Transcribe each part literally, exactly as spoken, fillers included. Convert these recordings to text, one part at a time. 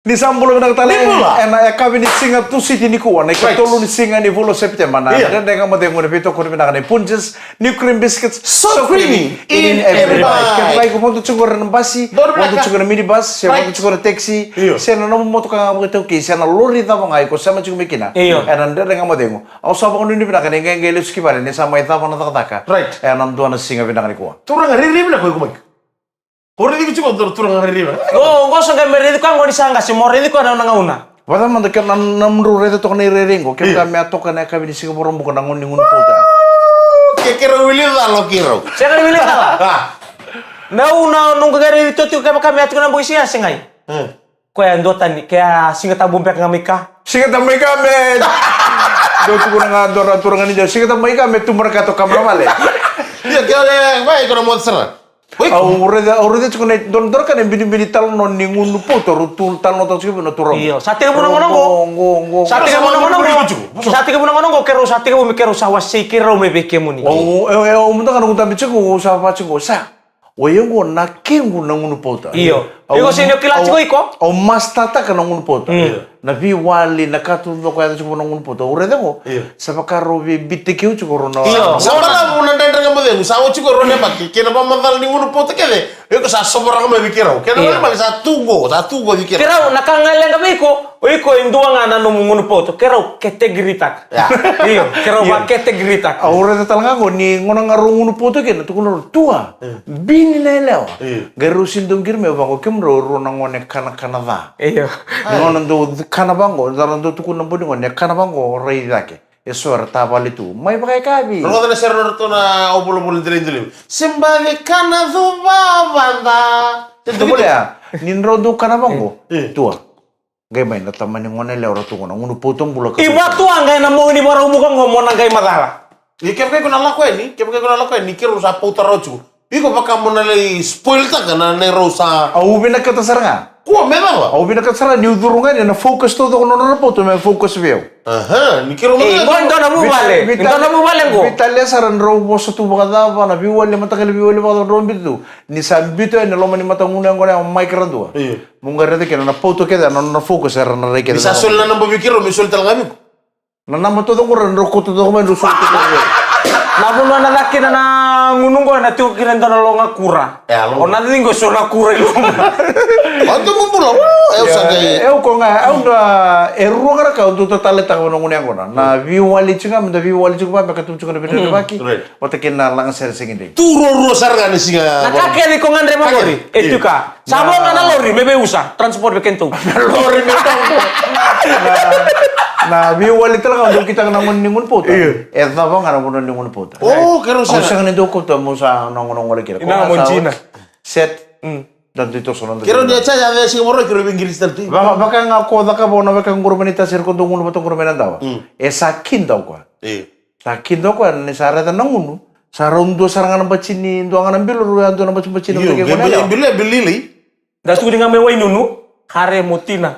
Ni sa bula vinaka tale. Ni bula. Ena yakavi ni siga Tusiti nikua, na ikatolu ni siga ni vula o Sepiteba, na Dredre Ga Mo Cegu, na veitokoni vinaka nei Punjas, new cream biscuits, so creamy, in every bite. Kevaka iko vodo tiko ena basi, vodo tiko ena minibus, se vodo tiko ena taxi, se na nomu motoka ga vakaitaukei, se na lori cava ga iko sema tiko mai kina. Io. Ena Dredre Ga Mo Cegu. Au sa vakanuinui vinaka ni qai lesu ki vale ni sa mai cava na cakacaka. Right. Ena dua na siga vinaka nikua. Turaga rairai vinaka o iko mai. O raici tiko dua na turaga rairai vinaka. O, qo sa qai mai raici koya qo ni sa qasi, mo raici koya na gauna. Vata mada ke na, na mudru raica toka na irairai qo, kevaka me a toka na yakavi ni siga Vakaraubuka na gauna ni gunu pauta. Ke keirau wili calo keirau. Sega ni wili calo. Na gauna noqu qai raici tiko kevaka me a tiko na bogi siga, sega i. Koya e dua tani, ke a Siga Tabu beka ga mai ka. Siga Tabu mai ka me. Dua tukuna ga dua na turaga ni dua, Siga Tabu mai ka me tubu na ka toka mai vale. Ia, ke, e, mai ko na moca sara. Au raica, au raica tiko na dua, dua na ka na binibini talanoa ni gunu pauta, rau tu talanoa tiko na turaga. Io, sa tekivu na gauna qo. Qo, qo, qo. Sa tekivu na gauna qo. Sa tekivu na gauna qo, keirau sa tekivu me keirau sa wasei keirau mai vei kemuni. Au, e, e, au mada ga na noqu dabe tiko, au sa va tiko, sa. O yau qo na kequ na gunu pauta. Io. Au, iko sega ni kila tiko iko? Au mastataka na gunu pauta. Mm. Na veiwali, na ka taucoko e yaco tiko na gunu pauta. Au raica qo. Io. Sa vakarau vei biuta keu tiko rau na. Io. Sa balavu na Dredre Ga Mo Cegu, sa oti ko rau na yabaki. Kei na vakamacala ni gunu pauta kece. Iko sa sovaraka mai vei keirau. Kei na vakamacala sa tu qo, sa tu qo vei keirau. Keirau na ka ga e leqa vei iko, o iko e dua ga na nomu gunu pauta. Keirau category taka. Ia. Io, keirau va category taka. Au raica tale ga qo ni gauna ga rau gunu pauta kina, tukuna rau, tua, bini na yalewa. Io. Qai rau sega ni dau qiri mai vaqo, kemudrau rua na gone kanakana ca. Io. Ni gauna dau kana vaqo, dau tukuna na bogi ni gone, kana vaqo, rai cake. E so era tavale tu. Mai vakayakavi. Rogoca na sere na ratou na au volavola dina i daliu. Se baci kana cuva vada. Tukuna ya, ni drau dau kana vaqo. Io. Tua. Qai mai na tamani gone yalewa ra tukuna, gunu pauta bula ka. I vatu a qai na bogi ni Vakaraubuka qo mo na qai macala. Ni kevaka iko na lako yani, kevaka iko na lako yani, ni keirau sa pauta rawa tiko. Iko vaka mo na lai spoil taka na neirau sa. Au vinakata sara ga. Kua me cava? Au vinakata sara ga niu curu ga yani na focus taucoko na nona pauta me focus vei au. Aha, ni keirau. E, qo e dua na vuvale. Vita-, e dua na vuvale qo. Vitalia sara drau vosa tu vakacava, na veiwali mataqali veiwali vakacava drau biuta tu. Ni sa biuta yani na loma ni matagunu yaqona ya o Mike Radua. Io. Mo qai raica kina na pauta kece, na nona focus era na rai kece. Ni sa soli na naba vei keirau, me soli tale ga vei iko. Na naba taucoko ra drau kauta taucoko mai drau soli taucoko mai. Na vanua na caka kina na gunu qo ena tiko kina e dua na loga kura. E, a loga. O na cici qo so na kura i loma. O tu mo bula, o, e au sa qai. E, au ko ga, au na, e rua ga na ka au dau tataletaka vei na gunu yaqona. Na veiwali tiko ga, me da veiwali tiko ga, me ka tu tiko na veidredrevaki. Right. Vata kei na lagasere sega ni dei. Tu ruarua sara ga na siga. Na ka kece iko gadreva qori. E tu ka. Sa vo ga na lori me veiusa, transport vei kedatou. Na lori me tau. Na, na veiwali tale ga dau kitaka na gauna ni gunu pauta. Io. E cava ga na gauna ni gunu pauta. O, keirau sega. Au sega ni dau kauta mo sa na gauna gole kina. Ina mo jina. Set. Mm. Da dui toso na dui. Keirau ni a chai a vei siga Vakaraubuka keirau veiqiriti tale tu. Vaka, vaka ga ko cakava o na vaka quruma ni tasi era ko dau gunu vata quruma na dawa. Mm. E sa kida o koya. Io. Sa kida o koya ni sa raica na gunu. Sa rau dua sara ga na batini, dua ga na bilo, rau yadua na bati, batini. Io, na bilo, bilo, bilo lili. Da tukuni ga me wainunu, kare mo tina.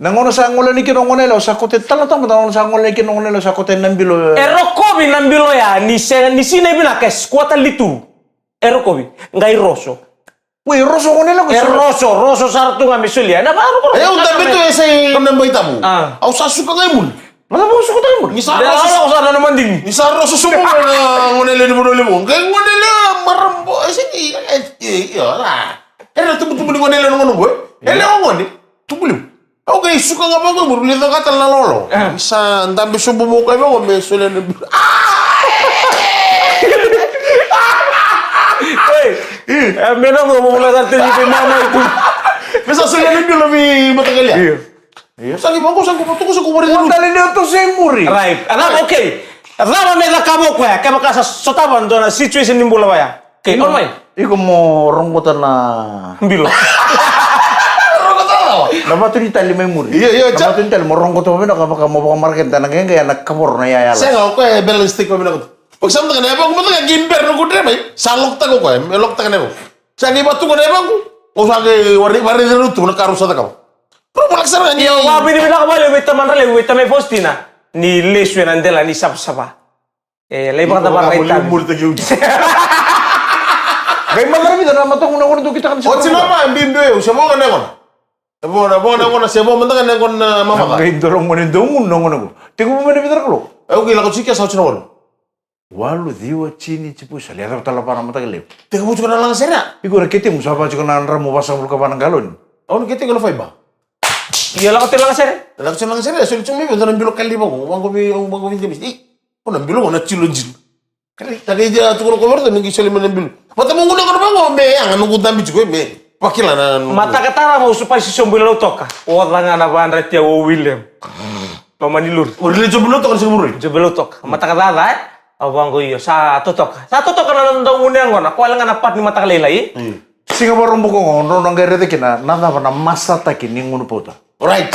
Na gauna sa gole yani kina o gone yalewa, sa kote tale na tamata, na gauna sa gole yani kina o gone yalewa, sa kote na bilo. E rokovi na bilo ya, ni se, ni sinai vinaka, e squatta lituru. E rokovi, qai roso. Oi, roso gone yalewa. E roso, roso sara tu ga me solia. Na va roso. E, au dabe tu e sa i na bai tabu. A. Au sa suka ga i muri. Mada mo suka ga i muri. Ni sa roso. Sa na madigi. Ni sa roso sobu na gone yalewa ni Vanua Levu. Qai gone yalewa marambo. E sa i, e, e, e, a. Era tubutubu ni gone yalewa na gone qo. E lewa gone. Tubu levu. Au qai suka ga vaqo i muri, ni caka tale na lolo. E. Sa dabe sobu mo qai vaqo me solia na bilo. Ei, e, me na mo mo na ka tei vei mama i tu. Me sa solia na bilo vei mataqali ya. Io. Io. Sa qai vaqo, sa qai vaqo, sa qai vaqo. Tale ni o toso i muri. Right. A cava, okay. A cava me cakava o koya, kevaka sa sotava dua na situation ni bula vaya. Kei, iko, on mai. Iko mo roqota na bilo. Roqota na. Na vatu ni tali mai muri. Io, io, na vatu ni tali mo roqota vakavinaka, vaka mo vakamaraketa na qeqe ya na kavoro na iyaya. Sega, o koya e balance tiko vakavinaka tu. O sa mataka na yavaqu, mataka qai bera na noqu dre mai. Sa lock taka o koya, e lock taka na yavaqu. Sa qai vatu ko na yavaqu. O sa qai wari, wari tu na ka rau sa cakava. Rau malaka sara ga ni. Io, vakavinavinaka vakalevu vei tamada levu, vei tamai Faustina. Ni lesu ena dela ni savasava. E, lai vakacava na itavi. Qai macala vica na mataqu na gone dau kitaka ni. Oti na ma bibi o yau, se vo ga na yagona. Vona, vona, vona, se vo mada ga na yaqona na mamaca. Qai dua na gone dau gunu na gone qo. Tekivu mai na vica na kaloko? Au qai lako tiko sa oti na walu. Walu, ciwa, tini, jipusa. Lia cava tale va na mataka levu. Tekivu tiko na lagasere. Iko na ketemu sa va tiko na dramu vasagavulu ka va na galoni. Au na ketemu na faiba. Ia lako tiko lagasere. Lako tiko lagasere, soli tiko mai vei dua na bilo kali vaqo. Vaqo vei, vaqo vei James. Ei, ko na bilo qo na jilojilo. Kare, ta qai dia tukuna ko Roberto me qai soli mai na bilo. Vata mo guna kono vaqo me yaga noqu dabi tiko me vakila na noqu. Mataka tarava au supai si sobu i Lautoka. Oca ga na vadra tia o William. Loma ni lori. O rile jobu Lautoka ni siga Vakarauwai? Jobu Lautoka. Mataka caca e? Au vaqo io. Sa totoka. Sa totoka na noda gunu yaqona. Ko wale ga na pat ni mataka lailai. Io. Siga Vakaraubuka oqo, drau na qai raica kina na cava na masataki ni gunu pauta. Right.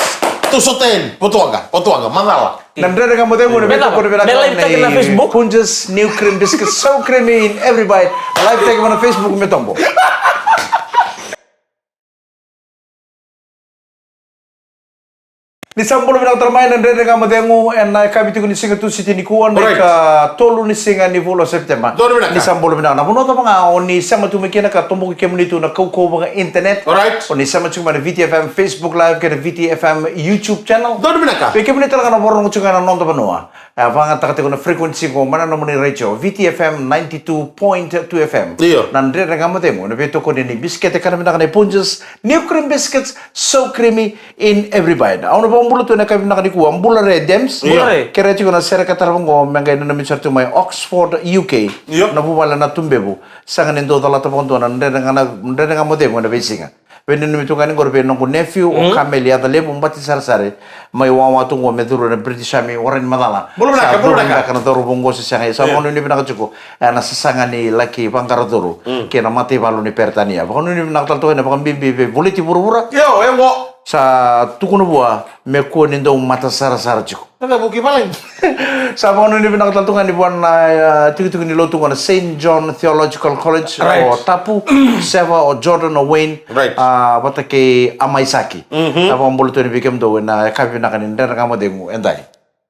Tou sota yani, potoaga, potoaga, macala. Na Dredre Ga Mo Cegu, na me vei cava? Tokoni vinaka me live na take na i Facebook. Punjas, new cream biscuits, so creamy in every bite. Live take mai na Facebook, me tobo. Ni sa bula vinaka tale mai na Dredre Ga Mo Cegu, ena yakavi tiko ni siga Tusiti nikua, na Alright. ika tolu ni siga ni vula o September. Donu vinaka. Ni sa bula vinaka. Na vanua cava ga o ni sema tu mai kina ka toboki kemuni tu na kaukauwa vaka internet. Alright. O ni sema tiko mai na V T F M Facebook Live kei na V T F M YouTube channel. Donu vinaka. Vei kemuni tale ga na vakarorogo tiko ga ena noda vanua. E vakayagataka tiko na frequency qo mai na nomuni retio, V T F M ninety-two point two F M. Io. Na Dredre Ga Mo Cegu, na veitokoni ni bisikete kana vinaka na Punjas, new cream biscuits, so creamy in every bite. Au na vakabula tu ena yakavi vinaka nikua, bula re Dems. Io. Bula re. Kerea tiko na sere ka tarava qo me qai nanumi sara tu mai Oxford, U K. Io. Na vuvale na Tubevu. Sega ni dau calata vakadua na Dredre Ga na, Dredre Ga Mo Cegu ena veisiga. Veinanumi tu ga ni qori vei noqu nephew, o Kameli Yacalevu, bati sarasara. Mai wawa tu qo me curu ena British Army, warai ni macala. Bula vinaka, bula vinaka. Sa curu beka na cauravou qo se sega. Sa vakanuinui vinaka tiko. Ena sasaga ni laki vaqara curu. Kei na mataivalu ni Peritania. Vakanuinui vinaka tale tu ga ena vakabibi vei Voliti Vuravura. Io, e qo. Sa tukuna vua, me kua ni dau mata sarasara tiko. Sa vakanuinui vinaka tale tu ga ni vua na, e, tikotiko ni lotu qo na Saint John Theological College, Right. o Tapu, Seva, o Jordan, o Wayne, Right. a, vata kei Amaisaki. Mhm. Sa vakabula tu yani vei kemudou ena yakavi vinaka ni Dredre Ga Mo Cegu edai.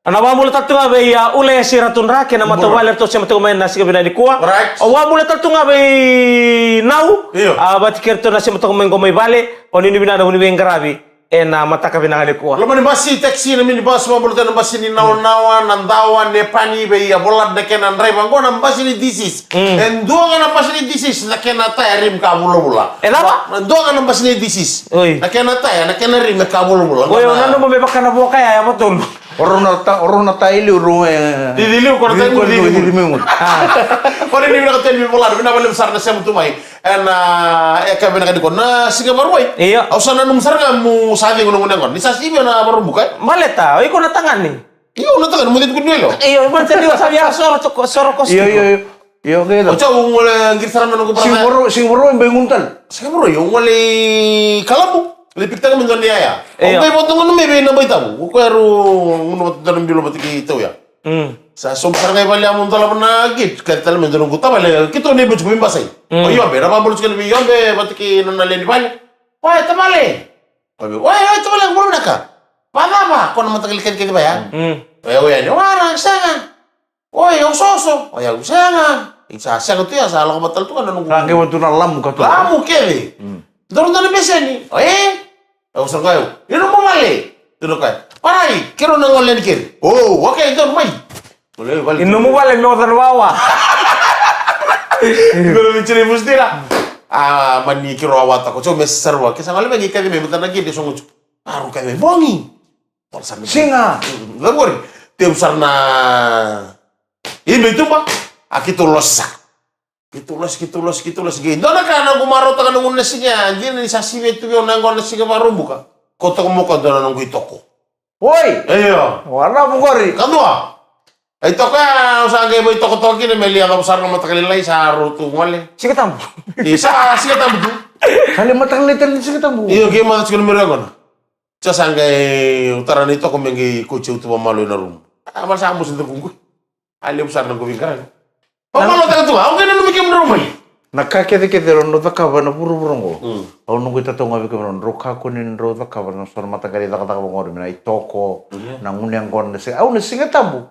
Na vakabula tale tu ga vei, a, Ulesi Ratudra kei na matavuvale ratou sema tiko mai na siga vinaka nikua. Right. O vakabula tale tu ga vei Nau. Io. A, vata kei ratou na sema tiko mai qo mai vale. O ni ni vinaka na vuni veiqaravi. Ena mataka vinaka nikua. Loma ni basi, taxi, na minibus, vakabula tu na basi ni Nawanawa, na Dawa, Nepani, vei a vola na kena draiva qo na basi ni D Cs. Mm. E dua ga na basi ni D Cs na kena taya rim ka vulavula. E cava? Na dua ga na basi ni D Cs. Oi. Na kena taya, na kena rim ka vulavula. Oi, o nanuma me vaka na vuaka ya, ya vatolu. O rau na ta, o rau na ta i liu, rau e cici liu, ko na ta i liu, cici liu. Cici liu. A. Ko ni vinaka tu yani vei vola, vinaka vakalevu sara na sema tu mai. Ena, e, ka vinaka ni ko na siga Vakarauwai. Io. Au sa nanuma sara ga mo sa cegu na gunu yaqona. Ni sa sivi na Vakaraubuka, e? Baleta, o iko na tagane. Io, na tagane, mo cegu ni lo. Io, baleta ni o sa via soro toko, soro kosi. Io, io, io. Io, okay, o cau gole qiri sara me noqu brother. Siga Vakarauwai, siga Vakarauwai, bai gunu tale. Siga Vakarauwai, au gole i Kalabu. Le pikitaka me dua ni yaya. Io. Au qai vata gunu me vei na bai tabu. Ko koya ru gunu vata dua na bilo vata kei tauya. Mm. Sa sobu sara ga i vale, a, mo dolava na gate, kaci tale me dua noqu tavale, keitou neighbour tiko vei basai. Mm. O Iobe, na vakabula tiko vei Iobe vata kei na nona lewe ni vale. Oe tavale. Oe, oe tavale, bula vinaka. Vacava, ko na mataqali kacikaci vaya. Mm. Oe, oe yani, wara, sega. Oe, osooso. Oe, au sega. I sa sega tu ya, sa lako vata tale tu ga na noqu. Sa qai vata tu na lamu ka tu. Lamu kece. Mm. Donu donu beseni. Oe. Au sa qai, ina mo vale. Donu kai. Parai, keirau na gole yani keri. O, okay, donu mai. Gole vale. Ina mo vale me oca na wawa. Gole me tira i musitira. A, mani keirau a wata ko, tso me sarua. Ke sa gole me qi kaci me mata na gede songo tso. A, ru kaci me bogi. Wala sa me. Siga. Gagori. Teu sara na. I me tuba. A keitou losa. Keitou losi, keitou losi, keitou losi, kei dua na ka noqu marautaka noqu na siga ya, dina ni sa sivi tu vei au na yaqona na siga Vakaraubuka. Ko toka mo ka dua na noqu itoko. Oi! Io. Wala vukori. Kadua. E itoko ya, au sa qai mai tokatoka kina me lia cava sara na mataka lailai sa rau tu gole. Siga Tabu. I sa Siga Tabu tu. Sa le mataka lailai tale ni Siga Tabu. Io, kei maca tiko na mera yaqona. Sa sa qai utara na itoko me qai koti au tu vamalua ina rumu. A, vale sa mosi da kuqu. A levu sara na qu veiqaravi. Vakamalotaka tu ga, au qai nanumi kemudrau mai. Na ka kecekece rau na cakava na vuravura oqo. Mm. Au noqu itatau ga vei kemudrau, drau kakua ni drau cakava na so na mataqali cakacaka vaqori, me na itoko, yeah, na gunu yaqona, na siga, au na Siga Tabu.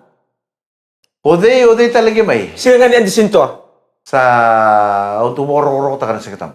O cei, o cei tale qai mai? Siga ga ni Adi Sinitoa. Sa au tu vakarokorokotaka na Siga Tabu.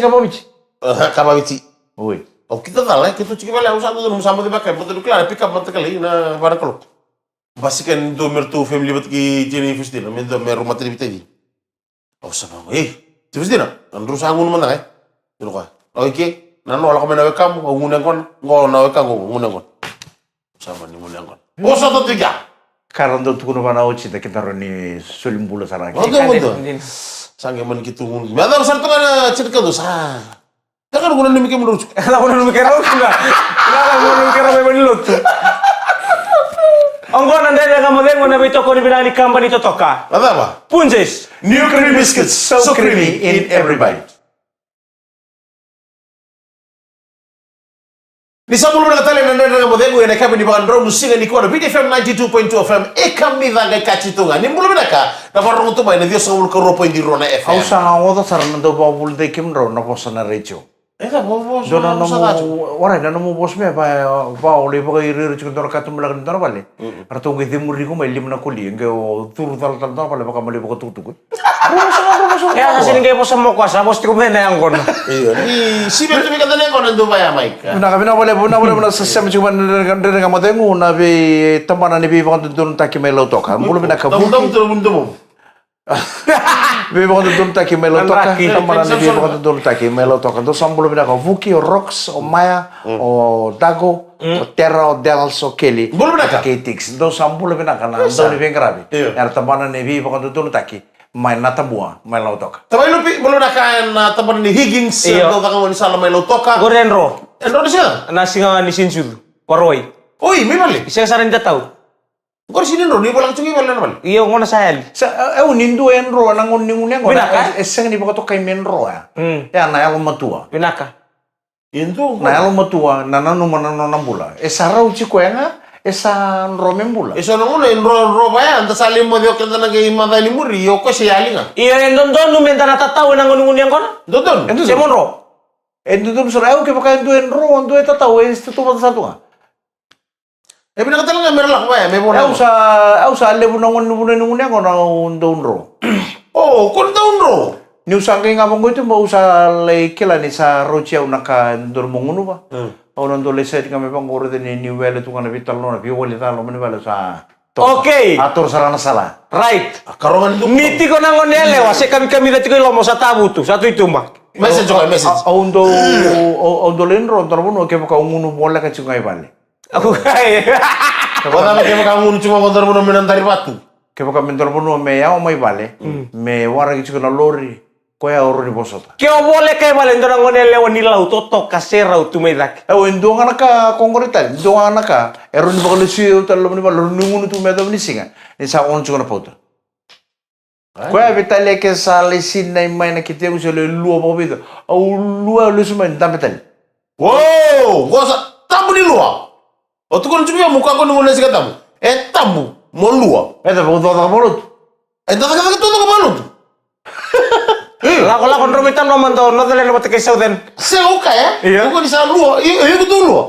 se ka vaviti. Aha, ka vaviti. Oi. O kita cala, e, keitou tiko vale, au sa dodonu, au sa moce beka, e, baleta ni kila, pick up vata kala, na vara kalo. Basika ni dua me ratou family vata kei Jenny Faustina, me dua me rau matani vitaci. Au sa vaqo, ei, Faustina, na drau sa gunu mada ga, e. Tiko koya. Au ike, na no lako mai na wekamu, au gunu yaqona, qo na weka qo, gunu yaqona. Sa mani gunu yaqona. O sa tatu ika. Ka ra dau tukuna vana oti da keda rawa ni soli bula sara. Sa qai mani ki tu gunu. Me yacova sara toka na tini ka dua sa. Ka ka na gunu numi kemudrou tiko. Ka na gunu numi kemudrou tiko. Ka na gunu numi kemudrou mai vale ni lotu. Oqo na Dredre Ga Mo Cegu, na veitokoni vinaka ni kabani totoka. Na cava? Punjas. New Creamy Biscuits. So creamy in every bite. Ni sa bula vinaka tale na Dredre Ga Mo Cegu ena yakavi ni vakadromu siga nikua na Viti F M ninety-two point two F M. E kamica qai kaci tu ga. Ni bula vinaka na vakarorogo tu mai na ciwasagavulu ka rua point rua na F M. Au sa oca sara na dau vakavulidai kemudrau na vosa na retio. E ka vosa. Dua na nomu, warai, na nomu vosa me va, va o lai vakairiiri tiko dua na katubaleka ni dua na vale. Ratou qai cemuri iko mai lima na koli, qai o curu cala tale dua na vale vaka mali vakatukutuku. Rua sa, rua sa. E a sa ni qai vosa mo koya sa vosa tiko mai na yaqona. Io, ni sivi tu vei ka tale yaqona dua vaya mai ka. Vinaka, vinaka vale, vinaka vale, vinaka sa sema tiko mai na Dredre Ga Mo Cegu, na veitabana ni veivakadodonutaki mai Lautoka. Bula vinaka Vuki. Veivakadodonutaki mai Lautoka, tabana ni veivakadodonutaki mai Lautoka. Dou sa bula vinaka o Vuki, o Rox, o Maya, o Dago, o Tera, o Dels, o Keli. Bula vinaka. Kei Tix. Dou sa bula vinaka na dau ni veiqaravi. Io. Era tabana ni veivakadodonutaki mai Natabua, mai Lautoka. Tamai Lupi, bula vinaka na tabana ni Higgins, io, dau caka gaunisala mai Lautoka. Qori e dro. E dro ni siga? Na siga ni Sinisucu. Varoi. Oi, mai vale. Sega sara ni tatau. Qori sini dro, ni volaka tiko i vale na vale. Io, gona sa yali. Sa, e, e, ni dua e dro, na gone ni gunu yaqona. Vinaka. E, e sega ni vakatokai me dro ya. Mm. Ya na yalomatua. Vinaka. E dua. Na yalomatua, na nanuma na nona bula. E sa rauti koya ga, e sa dro me bula. E so na gauna e dro, dro vaya, da sa lai moce o keda na qai maca ni muri, io koya se yali ga. Io, e dodonu me da na tatau ena gone ni gunu yaqona. Dodonu. E dodonu. Se mo dro. E dodonu sara, e, au kevaka e dua e dro, dua e tatau, e se tautauvata sa tu ga. E vinaka tale ga me ra lako vaya, me vo na. Au sa, au sa levu na gone ni vunau ni gunu yaqona au dau dro. O, ko dau dro? Niu sa qai ga vaqo i tuba au sa lai kila ni sa rauti au na ka e dodonu mo gunuva. Mm. Au na dau lai seti ga me vaqo raica ni, niu wele tu ga na veitalanoa, veiwali ca loma ni vale au sa toro. Okay. A toro sara na sala. Right. A karoga ni tu. Ni tiko na gone yalewa, se kamikamica tiko i loma, sa tavutu, sa tu i tuba. Message, okay, message. Au dau, au, au dau lai dro, dro vanua kevaka au gunu voleka tiko ga i vale. Au kai. Kevaka me kevaka gunu tiko qo dua na vanua me na dari vatu. Kevaka me dua na vanua me yawa mai vale, mm, me waraki tiko na lori, koya au rawa ni vosota. Ke o voleka i vale, dua na gone yalewa ni Lau totoka se rau tu mai cake. Au, e dua ga na ka ko qori tale, dua ga na ka, e rawa ni vakalesui au tale loma ni vale, rawa ni gunu tu me yacova ni siga, ni sa ono tiko na pauta. Koya vei tale ke sa lai sinai mai na ketequ se lai lua vakavica. Au lua, au lesu mai dabe tale. Uou, qo sa tabu ni lua. O tukuna tiko vei au mo kakua ni gunu ena Siga Tabu. E tabu mo lua. E tabu, au cakacaka vakalotu. E da cakacaka tu caka vakalotu. Lako, lako, drau mai tano mada o Northern vata kei Southern. Se o kaya? Io. Ko ni sa lua, io, io, ko tu lua.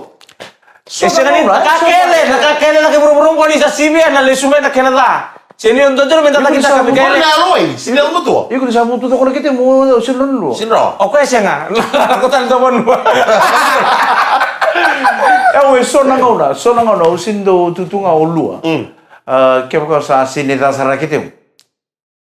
E sega ni, na ka kece, na ka kece na kei vuravura qo ni sa sivia na lesu mai na kena ca. Se ni o dodonu me da cakitaka Mikaele. Iko ni sa vutu coko na kete mo, o sega ni lua. Sega ni lua. O koya e sega. Ko tale dua vanua. Au e so na gauna, so na gauna, au sega ni dau tu tu ga o lua. Mm. A, kevaka sa sega ni ca sara na kete mo.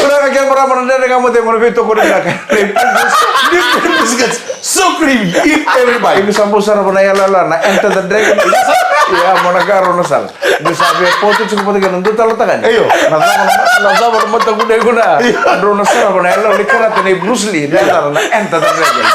Vinaka kece marama na Dredre Ga Mo Cegu, na veitokoni vinaka. New Cream Biscuits, so creamy, eat every bite. Iko sa bau sarava na yalayala na Enter the Dragon. Ia, mo na qarauna sara. Iko sa via potu tiko vata kei na dua tale na tagane. Io. Na cava na, na cava na mataku nei iko na. Io. Drau na sarava na yalayala ni karate nei Bruce Lee. Na yalayala na Enter the Dragon.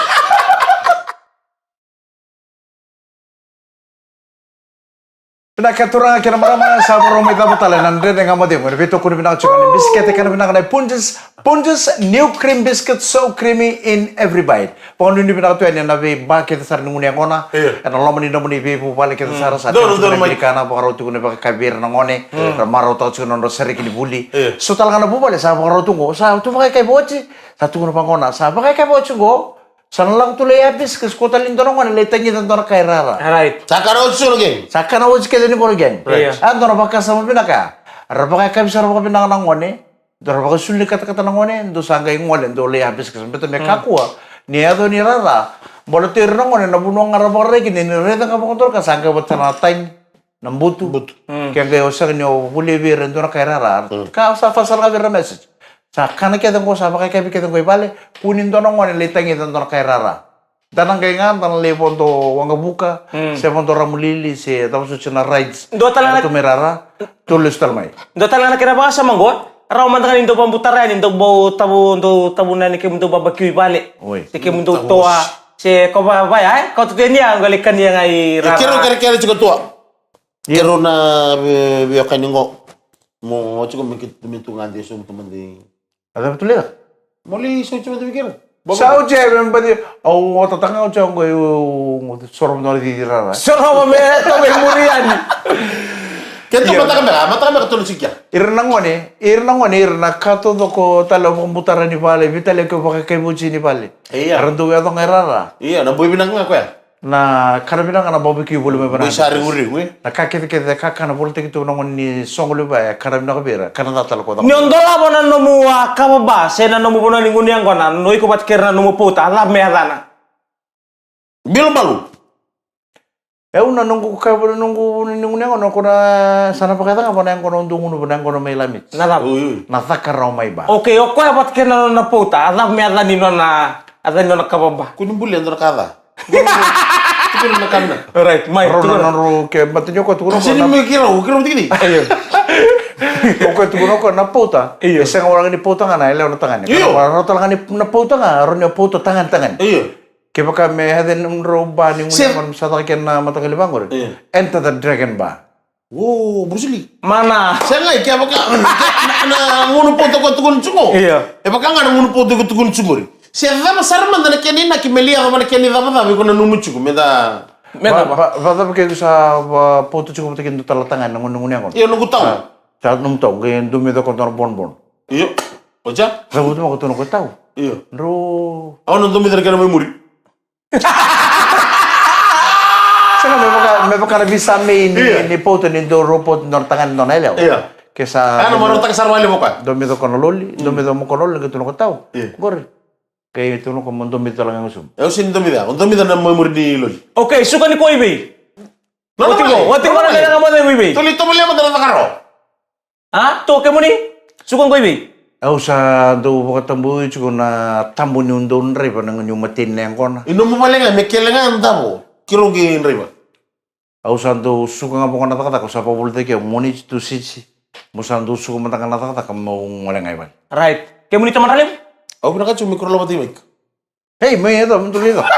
Vinaka turaga kei na marama, sa vakarau mai cava tale na Dredre Ga Mo Cegu. Ena veitokoni vinaka tiko ni bisikete kena vinaka na Punjas. Punjas New Cream Biscuit, so creamy in every bite. Vakanuinui vinaka tu yani ena veiba kece sara ni gunu yaqona. Io. Ena loma ni nomuni veivuvale kece sara, sa donu, tiko na donu mai. Veikana vakarau tiko na vakayakavi vei ira na gone. Ra marautaka tiko na nodra sereki ni vuli. Io. So tale ga na vuvale sa vakarau tu qo, sa tu vakayakavi oti. Sa tukuna vaqo na, sa vakayakavi oti qo. Sa na lako tu lai yabisikasi, kua tale ni dua na gone lai tagica dua na kai rara. Right. Sa kana oti so na gang. Sa kana oti kece ni qo na gang. Right. A dua na vakasama vinaka. Ra vakayakavi sara vakavinaka na gone. Dua ra vakasulu ni katakata na gone, dua sa qai gole, dua lai yabisikasi. Beta me kakua ni yaco ni rara. Bola tu ira na gone, na vanua ga ra vakarai kina, ni raica ga vakadua ka sa qai vata na tagi. Na butu. Butu. Ke qai o sega ni o volia vei ira e dua na kai rara. Ka sa fasa sara ga vei ira na message. Sa kana kece qo, sa vakayakavi kece qo i vale, kua ni dua na gone lai tagica dua na kai rara. Da na qai ga, da na lai vodo waqavuka, se vodo ramulili, se cava soti na rides. Dua tale na tu mai rara, tu lesu tale mai. Dua tale na kena vakasama qo, rawa mada ga ni dau vakabutara yani, dau bau tavu, dau tavu na yani kemudou babakiu i vale. Oi. Se kemudou toa, se ko va, vaya, e? Ko tu kenia, qo lai kania ga i rara. Kero kerekere tiko toa. Ia. Kero na ve-, veiwekani qo. Mo, mo tiko me ki-, me tu ga de so, me tu mada. A cava tu leca? Mo li so tiko mada vei kero. Sa o tiko me badi, au o tataka ga o tiko qo, eu soro mada na cici rara. Soro me to me muri yani. Ke tu mataka beka, mataka beka tolu sikia. Ira na gone, ira na gone, ira na ka taucoko tale o vakabutara ni vale, vei tale ke o vakayakavi oti ni vale. Ia. Ra dau yaco ga i rara. Ia, na boi vinaka ga koya. Na kana vinaka na bau viki voli mai vana. Sa rigurigu e. Na ka kece kece e kakana volitaki tu na gone ni soqo levu e kana vinaka vei ira. Kana ca tale ko ca. Ni o dolava na nomu a kava ba se na nomu vanua ni gunu yaqona, no iko vata kei ira na nomu pauta, a cava me yacana? Bilo balu. E au na noqu kava na noqu ni gunu yaqona ko na sa na vakayaca ga vana yaqona o dou gunu vana yaqona mai Lamiti. Na cava? Ui, ui. Na caka rawa mai ba. Okay, o koya vata kei na nona pauta, a cava me yaca ni nona, a yaca ni nona kava ba? Kua ni bulia dua na ka ca. Tukuna na ka vinaka. Alright, mai, tukuna. Rau na nodrau ke matani o koya tukuna o koya. Sini me kirau, kirau tikitiki. Io. O koya tukuna o koya na pauta. Io. E sega wale ga ni pauta ga na yalewa na tagane. Io. Rau tale ga ni na pauta ga, rau ni pauta tagane tagane. Io. Kevaka me yaca ni nodrau ba ni gunu yaqona sa caka kina na mataqali vaqori. Io. Enter the Dragon Bar. O, Bruce Lee. Mana. Sega, e kevaka na, na gunu pauta ko tukuni tiko. Io. E vaka ga na gunu pauta ko tukuni tiko qori. Se cava sara mada na kena inaki me lia cava na kena icavacava iko na nunu tiko me da. Me da va. Va, va, va, cava ke sa va pauta tiko vata kei dua tale tagane na gunu, gunu yaqona. Io, noqu tau. A, sa nomu tau, qai dua me coko dua na bonbon. Io. Oja? Cavutu mako tu na ko tau. Io. Dro. Au na dua me caka na mai muri. Sega me vaka, me vaka na visa mai ni, io, ni pauta ni dua robot dua na tagane dua na yalewa. Io. Ke sa. Ana marau taka sara wale mo ka. Dua me coko na loli, dua me coko na loli, ke tu na ko tau. Io. Qori. Ke tu na ko mo dua me tala ga gusum. Eu sini dua me ca, dua me ca na mai muri ni loli. Okay, suka ni ko i vei. Wati qo, wati qo na kena ga mo cegu i vei. Toli tomo lema dana cakaro. A, to kemuni? Suka qo i vei? Au sa dau vakatabui tiko na tabu niu dau draiva na niu mateni na yaqona. I nomu vale ga me kele ga davo, kirau qi draiva. Au sa dau suka ga vaqo na cakacaka, au sa vakavolitaki au moni tu sitsi. Mo sa dau suka mada ga na cakacaka mo gole ga i vale. Right. Kemuni tamata levu? Au vinaka tiko me koro lava tei mai. Hei, mai e cava mo dou lai cava?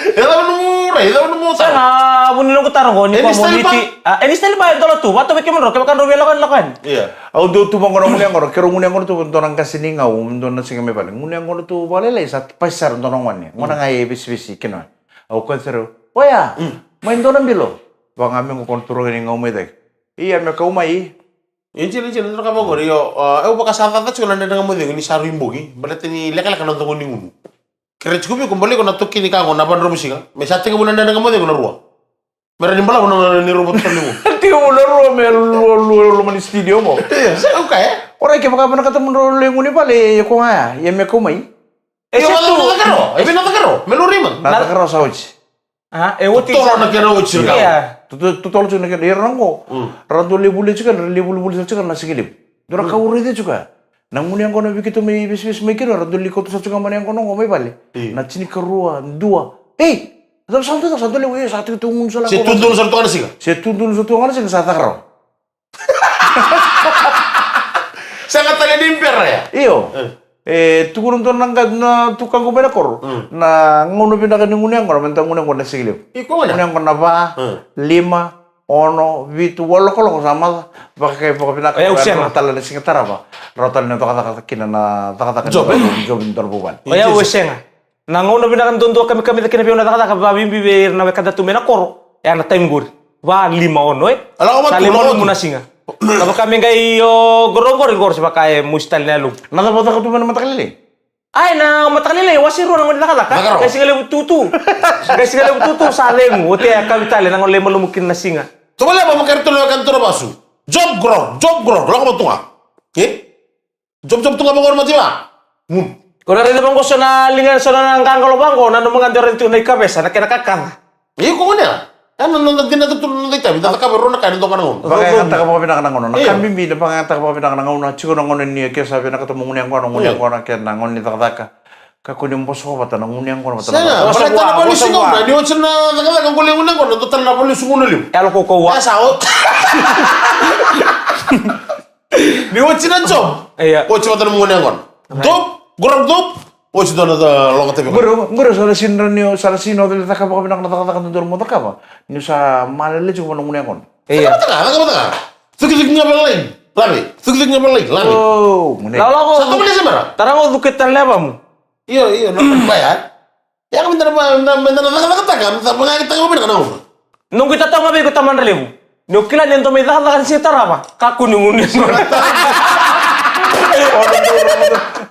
E cava nomu rai, e cava nomu taro? Sega, vuni noqu taro qo ni ko mo niti. A, e ni style ba e dola tu, vata vei kemudrau, kevaka drau via lako yani, lako yani. Ia. Au dau tu vaqo na gunu yaqona, keirau gunu yaqona tu dua na qase ni gau, dua na siga mai vale. Gunu yaqona tu vakalailai sa pasi sara dua na gone. Gona ga e vesivesi kina. Au kaya sereu, oya, mai dua na bilo. Vaga me qo kona turaga ni gau mai cake. Ia me kau mai. Ia jina, jina, dua na ka vaqori, io, a, au vaka sa caca tiko na dredre ga mo cegu ni sa rui bogi, baleta ni lekaleka na dogo ni gunu. Kere tiko vei iko, bale iko na toki ni ka qo na vadromu siga, me sa tekivu na dredre ga mo cegu na rua. Me ra ni balavu na ni rua vata ni gunu. Tekivu na rua me lua, lua, lua, loma ni studio mo. Ia, sa au kaya. Orai, kevaka vinakata mo drau lai gunu i vale, ia ko ga ya, ia me kau mai. E se tu. Na cakaro, e vei na cakaro, me lori man. Na cakaro sa oti. A, e oti. Totolo na kena oti. Ia. Totolo tiko na kena, ira na qo. Ra dau lai vuli tiko, ra lai vulivuli sa tiko na siga levu. Dua na ka au raica tiko. Na gunu yaqona vei keitou mai vesivesi mai kina, ra dau lai kauta sa tiko mai na yaqona qo mai vale. Na tinikarua, dua. Ei! Sa, sa dau, sa dau lai, sa tiko tu gunu sa la. Se tu donu sa tu na siga. Se tu donu sa tu na siga, sa cakaro. Sega tale ni bera ya. Io. E, tukuna dua na qai na tukaqu mai na koro. Na gauna vinaka ni gunu yaqona, meda gunu yaqona na siga levu. Iko gunu yaqona na va, lima, ono, vitu, walu na kaloko sa maca. Vakakai vakavinaka. Oya au sega. Rawa tale na siga tarava. Rawa tale na cakacaka kina na cakacaka. Job, e? Job ni dua na vuvale. Oya au sega. Na gauna vinaka duadua kamikamica kina vei au na cakacaka vakabibi vei ira na wekada tu mai na koro. E a na taimi qori. Va, lima, ono, e? Sa le malumu na siga. Na vaka me qai o qoroqori qori se vaka e musi tale na yalomu. Na cava caka tu mai na mataka lailai? Ai, na mataka lailai, wase rua na gauna ni cakacaka. Qai siga levu tutu. Qai siga levu tutu sa cegu. Oti e kavi tale na gauna lai malumu kina na siga. Tovolea vakamakare tu na wekada tu na vasu. Job grog, job grog, lako vatu ga. E? Jop jop tu ga vaqo na mativa. Ko na raica vaqo so na liga, so na qaqalo vaqo, na nomu ga dau raica tu na ikavesa, na kena kakaca. Iko gone ya. Ya na noda dina tu na noda itavi, da cakava e rua na ka ena dua ga na gauna. Vakayagataka vakavinaka na gauna. Na ka bibi na vakayagataka vakavinaka na gauna. Tiko na gauna ni ke sa vinakata mo gunu yaqona, gunu yaqona, ke na gauna ni cakacaka. Kakua ni bosova vata na gunu yaqona vata na. Sega, baleta na valusi gauna, ni oti na cakacaka qo lai gunu yaqona, dua tale na valusi gauna levu. Yalo kaukauwa. E sa oti. Ni oti na job. Oti vata na gunu yaqona. Job, gura job. Oti dua na loga tavi. Gura, gura sa na sini ni, sa na sini o cakava vakavinaka na cakacaka dodonu mo cakava. Ni sa malele tiko vata na gunu yaqona. Ia. Cakava, cakava, cakava. Cukicukicaka vei lai. Lave. Cukicukicaka vei lai. Lave. O, gunu. Lala ko. Sa toka ni se mera. Tara ko cuke tale na yavamu. Io, io, na baya. Ia, me da na, me da na cakacakataka, me da vakayagataka vakavinaka na gauna. Noqu itatau ga vei iko tamana levu. Ni o kila ni o dau mai cakacaka ni siga tarava, kakua ni gunu.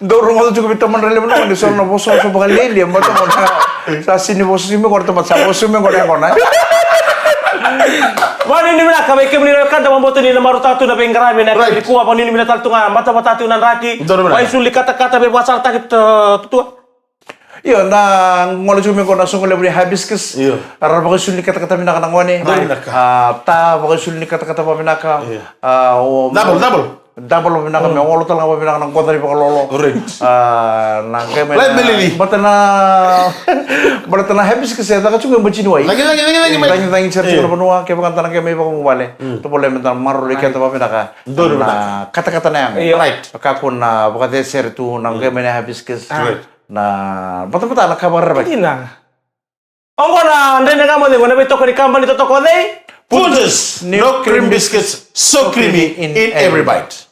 Dou rogoca tiko vei tamata levu na gone, so na vosa so vakalialia, mata gone. Sa sini vosa simi gone, tamata sa vosa simi gone gone. Vanuinui vinaka vei kemuni na wekada, vakabauta ni na marautaka tu na veiqaravi ena yakavi nikua. Vanuinui vinaka tale tu ga, batabata tiko na draki. Donu vinaka. Vakaisulu ni katakata, veivakasalataki, tutua. Io, na gole tiko mai qo na soqo levu ni hibiscus. Io. Ra vakaisulu ni katakata vinaka na gone. Donu vinaka. A, ta vakaisulu ni katakata vakavinaka. Io. A, o, double, double. Double vakavinaka, me olo tale ga vakavinaka na qoca ni vakalolo. Right. A, na qai mai na, baleta na, baleta na hibiscus e caka tiko e batini wai. Cagicagi, cagicagi mai. Cagicagi sara tiko na vanua, kevaka da na qai mai vakavuvale. Tovolea me da maroroi keda vakavinaka. Donu vinaka. Na katakata na yago. Io. Right. Kakua na vakacecere tu na qai mai na hibiscus. Right. Na batabata na ka vakarerevaki. Dina. Oqo na Dredre Ga Mo Cegu ena veitokoni kabani totoka o cei? Punjas, no cream biscuits, so creamy in every bite.